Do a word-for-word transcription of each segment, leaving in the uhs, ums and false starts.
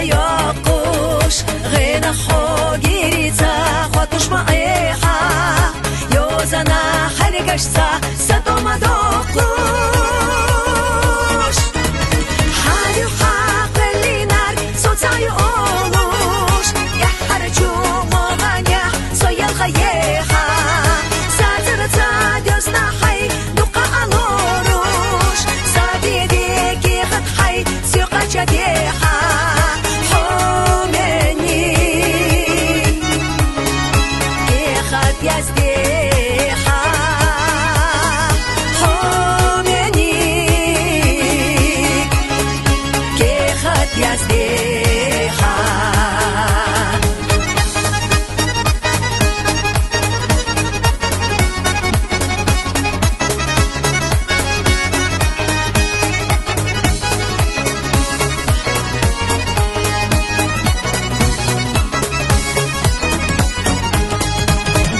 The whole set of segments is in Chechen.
Йоккуш, гъена хогирица, хотуш ма эха, йозана харгашца, сатома докуш. Харю хакълинар, соцаю олуш, яхар чумаганя, соял хаеха, сацар цадёсна хай, дукъа алоруш, сабиде кехат хай, сюкъача деха, хомени. Кехат яздеха, хомени. Кехат яздеха.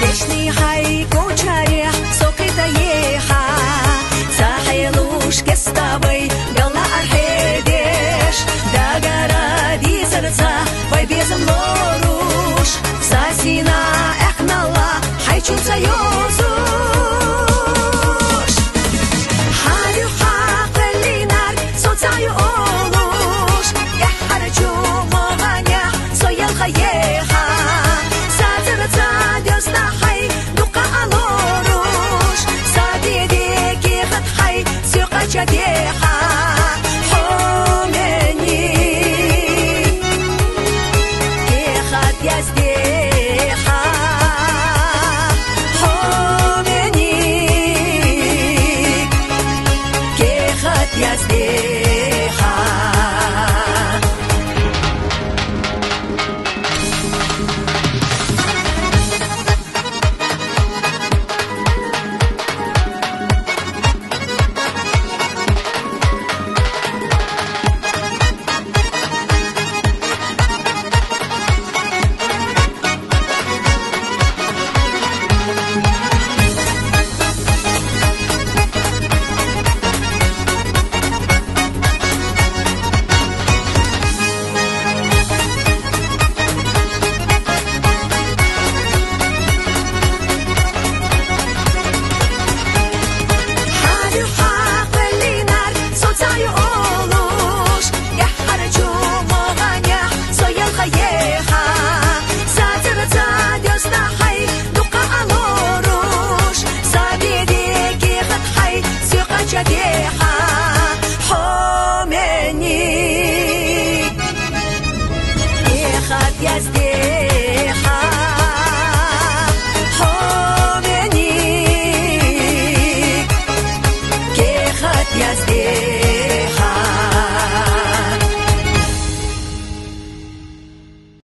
Дешни хай кочаре сокъита еха, сахилуш кеставай, гала архедеш, дагара дизарца, вай безам лоруш, сасина эхнала, хай чуца ёзуш. Харю хакълинар, соцаю олуш, яхар чумаганя, соял хаеха, сацар цадёсна хай, дукъа алоруш, сабиде кехат хай, сюкъача деха, хомени. Кехат яздеха, хомени. Кехат яздеха.